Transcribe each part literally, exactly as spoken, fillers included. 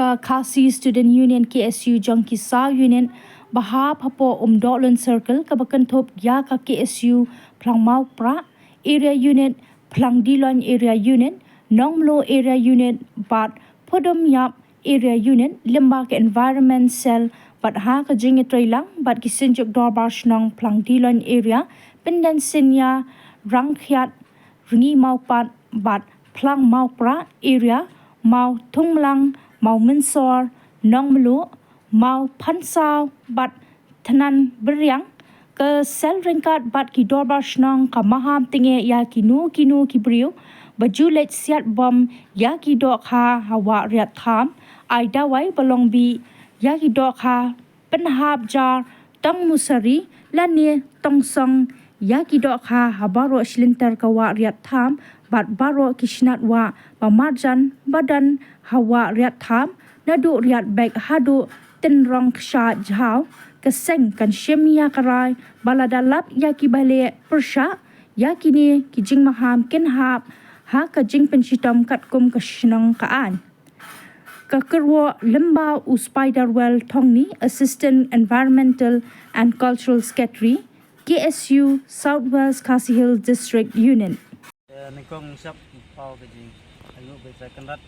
Ka Khasi Student Union, K S U, jong ki saw unit ba hap hapoh Umdohlun Circle, kaba kynthup ïa ka K S U Phlangmawprah Area Unit, Phlangdilong Area Unit, Nongmluh Area Unit bad Phudumïap Area Unit, lyngba ka Environment Cell, bad ha ka jingïatreilang bad ki synjuk dorbar shnong Phlangdilong Area, Pyndensinia, Rangkhiat, Rngimawpat bad Phlangmawprah Area, Mawthungmlang, Mawmynsor, Nongmluh, Mawphansaw bad Thnanbyrriang. Ka sel ryngkat bad ki dorbar shnong ka maham tyngeh ïa kino kino ki briew ba ju leit siat bom ïa ki dohkha ha Wah Riat Tham, ai dawai ba long bih ïa ki dohkha, pynhap jar tong musari lane tong song ïa ki dohkha ha baroh shi lynter ka Wah Riat Tham bad baroh ki shnat wah ba marjan ba don ha Wah Riat Tham, naduh Riat Bek haduh Tynrong Kshaid Jhaw. Ka seng kan shim ïa ka rai ba lada lap ïa ki ba leh pyrshah ïa kine ki jingmaham, kin hap ha ka jingpynshitom katkum ka shnong ka aiñ. Ka kyrwoh lyngba u Spiderwell Thongni, Assistant Environmental and Cultural Secretary, K S U South West Khasi Hills District Unit. Eh, nyngkong shap paw ka jing, ayu be sa kyndat.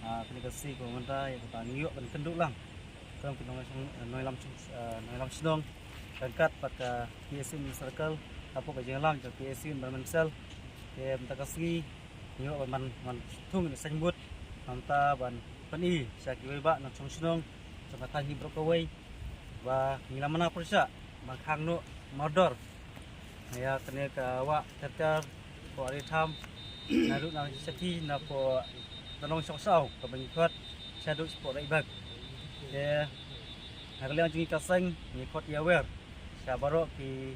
Ah, kane ka sngi ka mynta ïa kaba ngi ïoh ban kynduh lang. Kyrpang ki nong, eh, nongïalam shnong, eh, nongïalam shnong ryngkat bad ka K S U Circle, hapoh ka jingïalam jong ka K S U Environment Cell. Te mynta ka sngi ngi ïoh ban, ban thung ïa ka signboard, mynta ban pyni sha kiwei bah nongshong shnong jong ka thaiñ hi baroh kawei ba ngi la manaw pyrshah ban khang noh mardor ïa kane ka wah ter ter, poh Riat Tham, naduh na Shakti, na poh Tnarong Shong Saw kaba ngi khot shaduh shapoh Riat Bek. Te na ka liang jong ngi ka seng ngi khot ïa wer sha baroh ki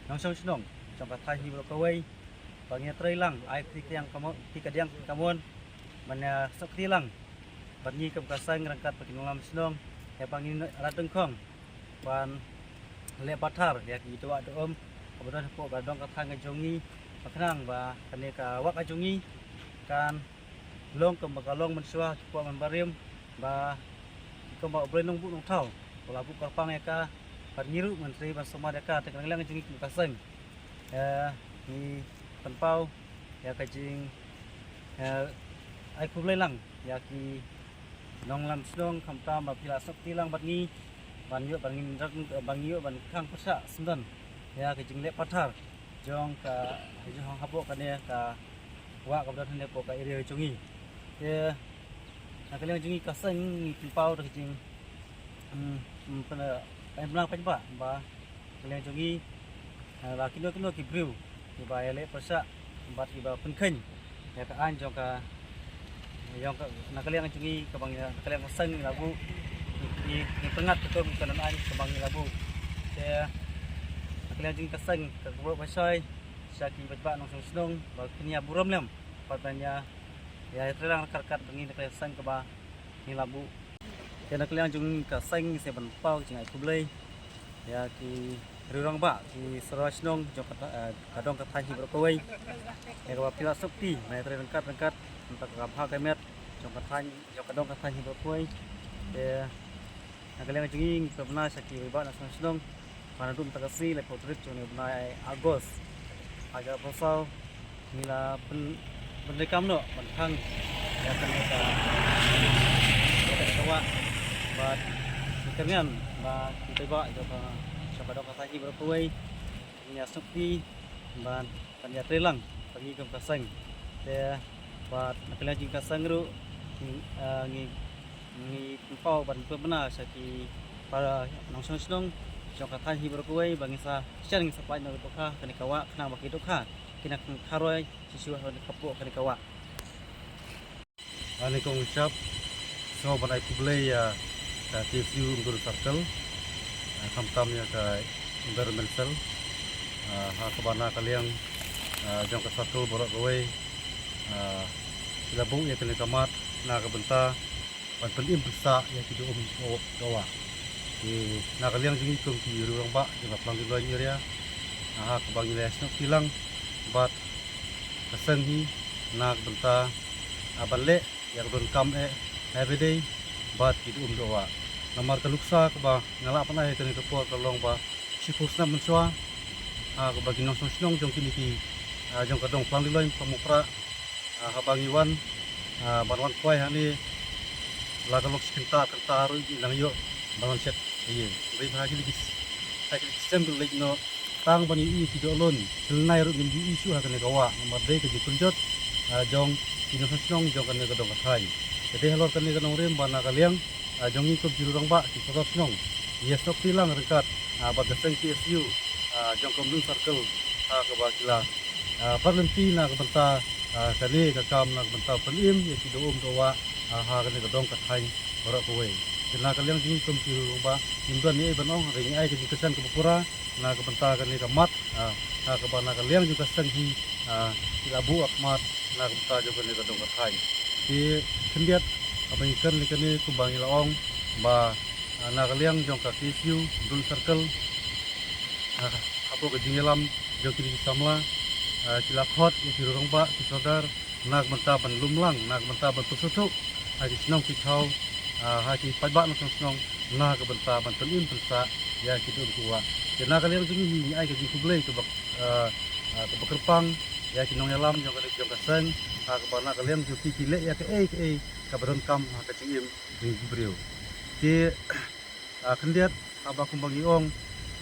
nongshong shnong jong ka thaiñ hi baroh kawei ba ngin ïatreilang, ai kti ka diang kamon, kti ka diang kamon ban ïa snoh kti lang bad ngi kum ka seng ryngkat bad ki nongïalam shnong, ïa ba ngin rat dyngkhong ban leh pathar ïa ki dohwah dohum kaba don hapoh ka dong ka thaiñ ka jong ngi, ba khnang ba kane ka wah ka jong ngi kan long kumba ka long mynshuwa, ki por mynbarim, ba kumba U Blei Nongbuh Nongthaw u la buh kyrpang ïa ka, bad ngi ruh ngin trei ban sumar ïa ka. Te na ka liang jong ngi kum ka seng, eh, ngi pynpaw ïa ka jing, eh, ai khublei lang ïa ki nongïalam shnong, khamtam ba phi la snoh kti lang bad ngi, ban ïoh ban ngin rat, ban ngi ïoh ban khang pyrshah syndon ïa ka jingleh pathar jong ka, jong hapoh kane ka wah kaba don hangne hapoh ka area jong ngi. Te na ka liang jong ngi ka seng ngi pynpaw da ka jing, mm, mm, pynbna, pynbna paidbah ba ka liang jong ngi, eh, la kino kino ki briew kiba ïaleh pyrshah bad kiba pynkheiñ ïa ka aiñ jong ka, jong ka, na ka liang jong ngi kaba ngi, na ka liang ka seng ngi la buh, ngi, ngi pyngngad katkum ka nong aiñ kaba ngi la buh. Te na ka liang jong ngi ka seng ka kyrwoh ba shai sha ki paidbah nongshong shnong ba kin ïa burom lem bad ban ïa, ïa ïatreilang ryngkat ryngkat bad ngi na ka liang seng kaba ngi la buh. Te na ka liang jong ngi ka seng ngi sa pynpaw ka jingai khublei ïa ki riew rangbah, ki sordar shnong jong ka, eh, ka dong ka thaiñ hi baroh kawei, ïa kaba phi la snoh kti ban ïatrei ryngkat ryngkat, mynta ka bha ka met jong ka thaiñ, jong ka dong ka thaiñ hi baroh kawei. Te na ka liang jong ngi ngi pynbna sha kiwei bah nongshong shnong ba naduh mynta ka sngi, laiphew tarik jong une u bnai August, hajar arphew saw, ngi la pyn, pyndait kam noh ban khang ïa kane ka, ïa kane ka wah. Bad ngi kyrmen ba ki paidbah jong ka, jong ka dong ka thaiñ hi baroh kawei, ngi ïa snoh kti ban, ban ïatreilang bad ngi kum ka seng. Te bad na ka liang jong ka seng ruh ngi, eh, ngi, ngi pynpaw ban pynbna sha ki para nongshong shnong jong ka thaiñ hi baroh kawei ba ngin sa shen, ngin sa pynlait noh ki dohkha ha kane ka wah, khnang ba ki dohkha kin nang kharoi shisha ha kane ka, hapoh kane ka wah. Ani kong shap, sngewbha ban ai khublei ïa ka T S U Umdon Circle, ah, khamtam ïa ka Environment Cell, ah, ha kaba na ka liang, ah, jong ka circle baroh kawei, ah, ki la buh ïa kane ka mat na ka bynta ban pynim pynsah ïa ki dohum dohwah. Te na ka liang jong ngi kum ki riew rangbah jong ka Phlangdilong area, ah, ha kaba ngi la snoh kti lang bad ka seng hi na ka bynta, ah, ban leh ïa ka donkam eh everyday, bad ki da um da wah. Namar ka nuksa kaba nga lah ban ai ha kane ka por ka long ba shiphew snem mynshuwa, ah, kaba ki nongshong shnong jong kine ki, ah, jong ka dong Pangdiloi Pangmuprah, ah, haba ngi wan, ah, ban wan khwai hangne, la ka long shi kynta kynta ruh ngi nang ïoh ban wan shet ïing. Hynrei ha kine ki, ha kine ki snem ruh leit noh, tang ban ïohi ki dohnud, khyllnai ruh ngim ju ïohi shuh ha kane ka wah, namar dei ka jingpynjot, ah, jong ki nongshong shnong jong kane ka dong ka thaiñ. Te dei halor kane ka nongrim ba na ka liang, ah, jong ngi kum ki rangbah ki sordar shnong, ïa snoh kti lang ryngkat, ah, bad ka seng K S U, ah, jong ka Umdun Circle, ha kaba ki la, ah, pynlynti na ka bynta, ah, kane ka kam na ka bynta pynim ïa ki da um da wah, ah, ha kane ka dong ka thaiñ baroh kawei. Te na ka liang jong ngi kum ki rangbah ngim don ei ei ban ong, hynrei ngi ai ka jingkyrshan kaba pura na ka bynta kane ka mat, ah, ha kaba na ka liang jong ka seng hi, ah, ki la buh khmat na ka bynta jong kane ka dong ka thaiñ. Te khyndiat haba ngi kren ïa kane kumba ngi la ong ba, ah, na ka liang jong ka K S U Umdun Circle, ah, hapoh ka jingïalam jong kine ki samla, ah, ki la khot ïa ki rangbah ki sordar na ka bynta ban lum lang, na ka bynta ban pynsngewthuh ha ki shnong ki thaw, ah, ha ki paidbah nongshong shnong, na ka bynta ban pynim pynsah ïa ki da um ki da wah. Te na ka liang jong ngi ngi ai ka jingkhublei kaba, ah, ah, kaba kyrpang ïa ki nongïalam jong ka, jong ka seng, ha kaba na ka liang jong ki ki leh ïa kaei kaei kaba donkam ha ka jingim jong ki briew. Te, ah, khyndiat haba kumba ngi ong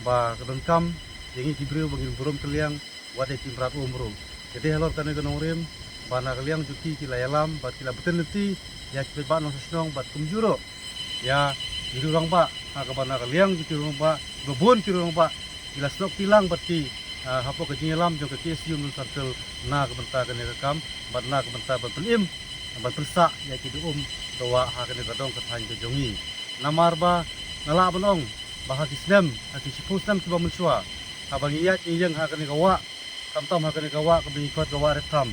ba ka donkam ïa ngi ki briew ba ngin burom kylliang wat ïa ki mrad um ruh. Te dei halor kane ka nongrim ba na ka liang jong ki ki la ïalam bad ki la bteng lynti ïa ki paidbah nongshong shnong bad kumjuh ruh ïa ki rangbah, ha kaba na ka liang jong ki rangbah, ba bun ki rangbah ki la snoh kti lang bad ki, ah, hapoh ka jingïalam jong ka K S U Umdun Circle na ka bynta kane ka kam bad na ka bynta ban pynim ban pynsah ïa ki da um da wah ha kane ka dong ka thaiñ ka jong ngi. Namar ba nga lah ban ong ba ha ki snem, ha ki shiphew snem kiba mynshuwa, haba ngi ïaid ngi ïeng ha kane ka wah, khamtam ha kane ka wah kaba ngi khot ka Wah Riattham,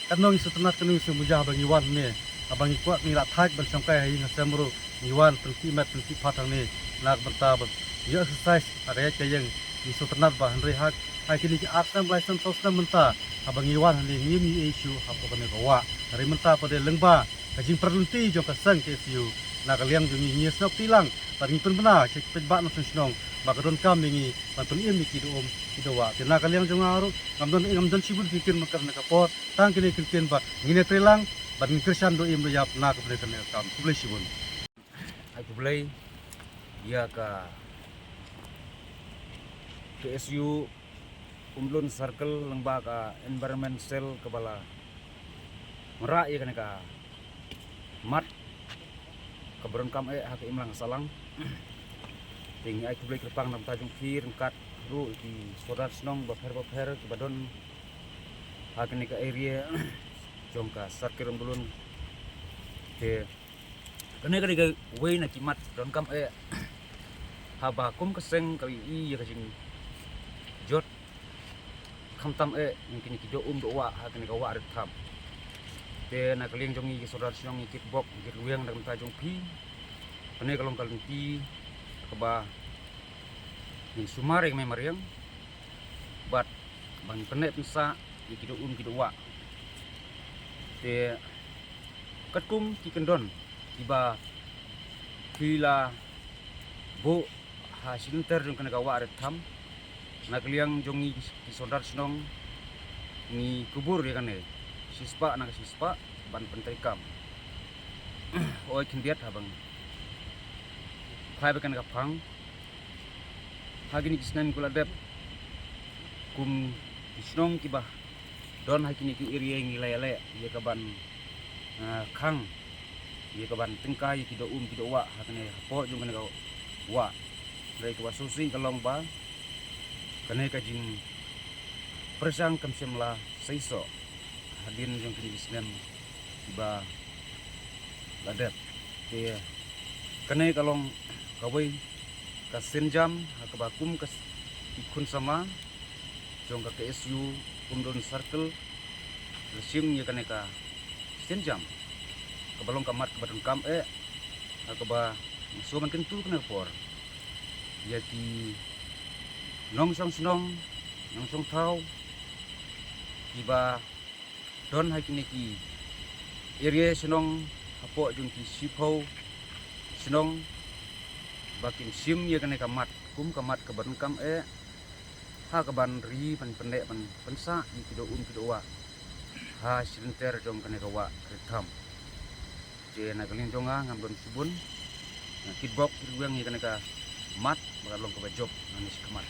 katno ngi sngewtynnat, katno ngi sngewmuja haba ngi wan hangne, haba ngi kwah, ngi la thait ban shongkai ha ïing ha sem ruh ngi wan pynkit met pynkit phad hangne na ka bynta ban ïoh exercise ha ka ïaid ka ïeng. Ngi sngewtynnat ba hynrei ha, ha kine ki ar snem, lai snem, saw snem mynta, haba ngi wan hangne ngim ïohi shuh hapoh kane ka wah. Hynrei mynta pat dei lyngba ka jingpynlynti jong ka seng K S U, na ka liang jong ngi ngi snoh kti lang bad ngi pynbna sha ki paidbah nongshong shnong ba ka donkam ïa ngi ban pynim ïa ki da um ki da wah. Te na ka liang jong nga ruh ngam don, ngam don shibun ki ktien ban kren ha kane ka por, tang kine ki ktien ba ngin ïatrei lang bad ngin kyrshan da im da ïap na ka bynta kane ka kam. Khublei shibun. Ai khublei ïa ka K S U Umdlun Circle lyngba ka Environment Cell kaba la wanrah ïa kane ka mat kaba donkam eh ha ka imlang sahlang. Te ngi ai khublei kyrpang na ka bynta jong phi ryngkat ruh ki sordar shnong bapher bapher kiba don ha kane ka area jong ka Circle Umdlun. Te kane ka dei kawei na ki mat donkam eh haba kum ka seng ka ïohi ïa ka jingjot khamtam eh ïa kine ki da um da wah ha kane ka Wah Riattham. Te na ka liang jong ngi ki sordar shnong ngi kyrkhu bok ngi kyrkhu rwiang na ka bynta jong phi. Kane ka long ka lynti kaba ngin sumar ïa ka mei mariang bad ba ngin pynneh pynsah ïa ki da um ki da wah. Te katkum ki kyndon kiba phi la buh ha shi lynter jong kane ka Wah Riattham, na ka liang jong ngi ki sordar shnong ngi kubur ïa kane shispah na ka shispah ban pyntreikam. Oi khyndiat haba ngi phai bad kane ka phang ha kine ki snem kiba la dep, kum ki shnong kiba don ha kine ki area ngi la ïaleh ïa ka ban, ah, khang ïa ka ban tyngkai ïa ki da um ki da wah ha kane hapoh jong kane ka wah. Hynrei kaba sngewsih ka long ba kane ka jingpyrshang kam shym la seisoh hadien jong kine ki snem kiba la dep. Te kane ka long kawei ka sienjam ha kaba kum ka s-, ki khun samla jong ka K S U Umdlun Circle la shim ïa kane ka sienjam kaba long ka mat kaba donkam eh ha kaba ngi shu ban kyntu kane ka por ïa ki nongshong shnong, nongshong thaw kiba don ha kine ki area shnong hapoh jong ki shiphew shnong ba kim shim ïa kane ka mat kum ka mat ka ban kam eh ha ka ban ri ban pyndep ban pynsah ïa ki doh um ki doh wah ha shilynter jong kane ka wah Rit Tham. Te na ka liang jong nga ngam don shibun, nga kitbok kitrwiang ïa kane ka mat ba ka long kaba jop nangne shakhmat.